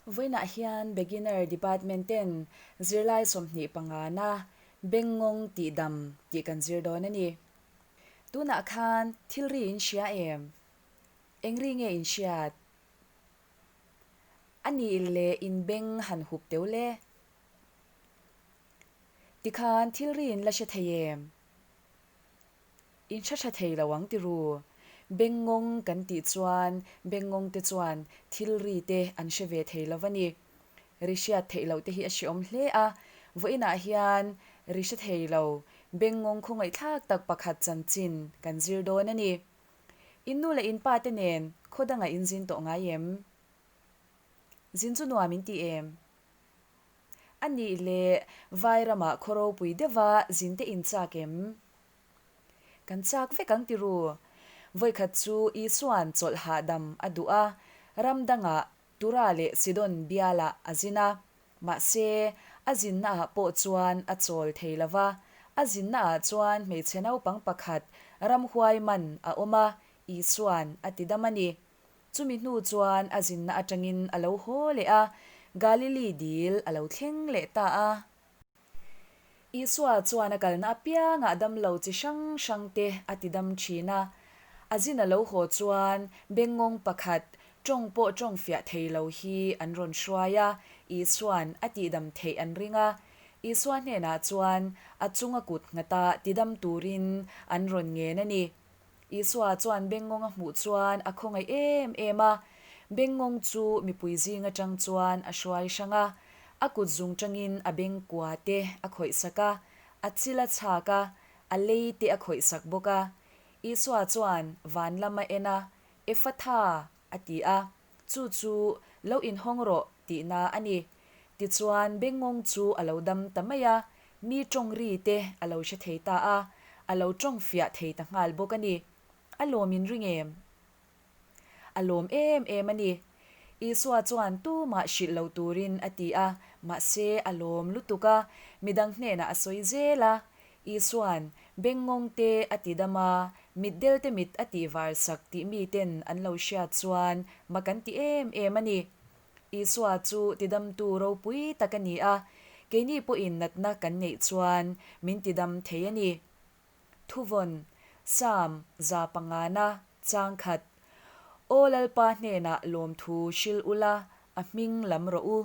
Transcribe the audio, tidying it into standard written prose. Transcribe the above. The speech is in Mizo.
Vawiinah hian Beginner Department ten zirlai 25 na Bengngawng tihdam tih kan zir dawn a ni. Tunah khan thil ri in hria em? Eng ri nge in hriat? A nih leh in beng han hup teu le? Tikhan thil ri in la hre thei em? In hre tha thei lo ang ti ru. Bengngawng kan tih chuan bengngawng te chuan thil ri te an hre ve thei lo va ni. Ri hriat theih loh te hi a hreawm hle a, vawiinah hian ri hre thei lo bengngawng khawngaihthlak tak pakhat chanchin kan zir dawn a ni. In nu leh in pa te nen khaw dangah in zin tawh ngai em? Zin chu nuam in ti em? A nih leh vai ramah khaw ropui deuha zin te in chak em? Kan chak vek ang ti ru. Vawikhat chu Isua'n chawlh hahdam a duh a, ram dangah Tura leh Sidon bialah a zin a. Mahse, a zinnaah pawh chuan a chawl thei lo va. A zinnaah chuan hmeichhe naupang pakhat ramhuai man a awm a, Isua'n a ti dam a ni. Chumi hnu chuan a zinna atangin a lo haw leh a, Galili dil a lo thleng leh ta a. Isua chuan a kalna apiangah damlo chi hrang hrangte a ti dam thin a. A zin a lo haw chuan bengngawng pakhat, tawng pawh tawng fiah thei lo hi an rawn hruai a, Isua'n a tihdam theih an ring a. Isua hnenah chuan a chunga kut nghata tidam turin an rawn ngen a ni. Isua chuan bengngawng a hmuh chuan a khawngaih em em a, bengngawng chu mipui zing atang chuan a hruai hrang a, a kut zung tangin a beng kua te a khawih sak a, a chil a chhak a, a lei te a khawih sak bawk a. Isua chuan van lam a en a, Ephatha! a ti a, chu chu lo inhawng rawh tihna a ni. Tichuan bengngawng chu a lo dam ta mai a, mi tawng ri te a lo hre thei ta a, a lo tawng fiah thei ta nghal bawk a ni. A lawm in ring em? A lawm em em a ni. Isua chuan tumah hrilh lo turin a ti a, mahse a lawm lutuk a, midang hnenah a sawi zel a. Isua'n bengngawng te a ti dam a, mitdel te mit a tih var sak tih miten an lo hriat chuan mak an ti em em a ni. Isua chu tidamtu ropui tak a ni a, keini pawhin natna kan neih chuan min tidam thei a ni. Thuvawn, Psalm 500 na chang khat, Aw Lalpa hnenah lawmthu hril ula, a hming lam rawh u.